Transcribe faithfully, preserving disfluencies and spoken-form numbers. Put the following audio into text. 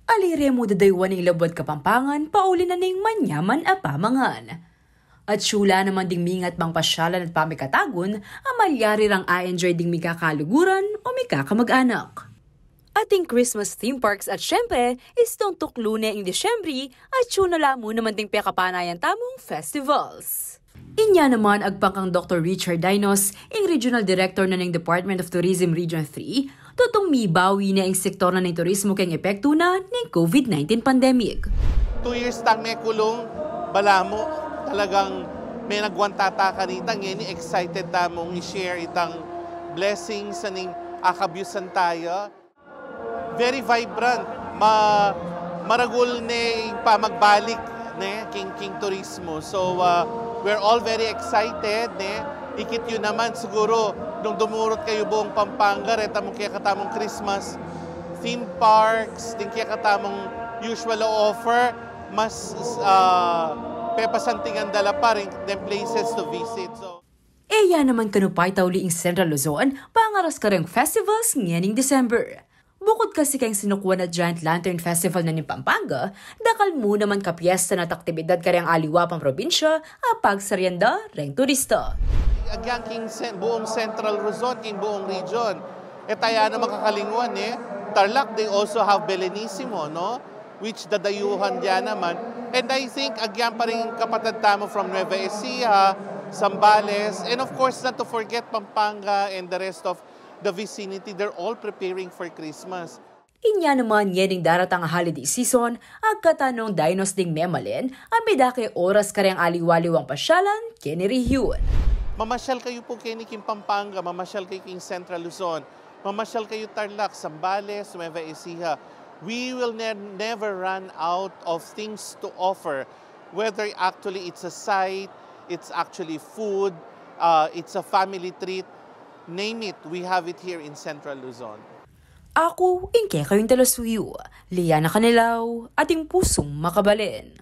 Ali re mu dadaywan ing labuad Kapampangan, pauli na ning manyaman a pamangan. At sula naman ding mingat mang pasyalan at pamikatagun, a malyari rang a-enjoy ding mikakaluguran o mikakamag-anak. Ating Christmas theme parks at syempre, istung tuklu ne ing Disyembre, at sula mu naman ding pekapanayan tamung festivals. Inya naman agpang kang Doktor Richard Dinos, ing Regional Director na ning Department of Tourism Region three, tutung mibawi na ing sektor na ning turismo keng epektu na ning COVID nineteen pandemic. Two years tang mekulung, balamu, talagang menagwanta ta kanita, ngeni excited tamung i-share itang blessings a ning akabyusan taya. Very vibrant, ma maragul ne ing pamagbalik ne king, king turismo. So uh, we're all very excited ne. Ikit yu naman siguro nung dumurut kayu buung Pampanga, reta mung kekatamung Christmas theme parks, ding kekatamung usual offer, mas uh, pepasantingan da la pa rin deng places to visit. So E ya naman kanu paytauli ing Central Luzon, pangaras kareng festivals ngening December. Bukud kasi keng sinukuan a Giant Lantern Festival na ning Pampanga, dakal mu naman kapiesta na at aktibidad kareng aliwa pang probinsya a pagsarian da reng turista. Agyang king sen- buung Central Luzon, king buung region. E taya naman kakalingwan e, Tarlac, they also have Belenisimo, no? Which dadayuhan dia naman. And I think agyang pa rin kapatad tamu from Nueva Ecija, Zambales, and of course not to forget Pampanga and the rest of the vicinity, they're all preparing for Christmas. Inya naman ngening daratang a holiday season, agkatan nung Dinos ding memalen a midake oras kareng aliwa-liwang pasyalan keni rehiyun. Mamasyal kayu pu keni king Pampanga, mamasyal kayu king Central Luzon, mamasyal kayu Tarlac, Zambales, Nueva Ecija. We will ne- never run out of things to offer, whether actually it's a site, it's actually food, uh, it's a family treat, name it, we have it here in Central Luzon. Aku ing kekayung talasuyu, Liana Canelao, ating pusung makabalen.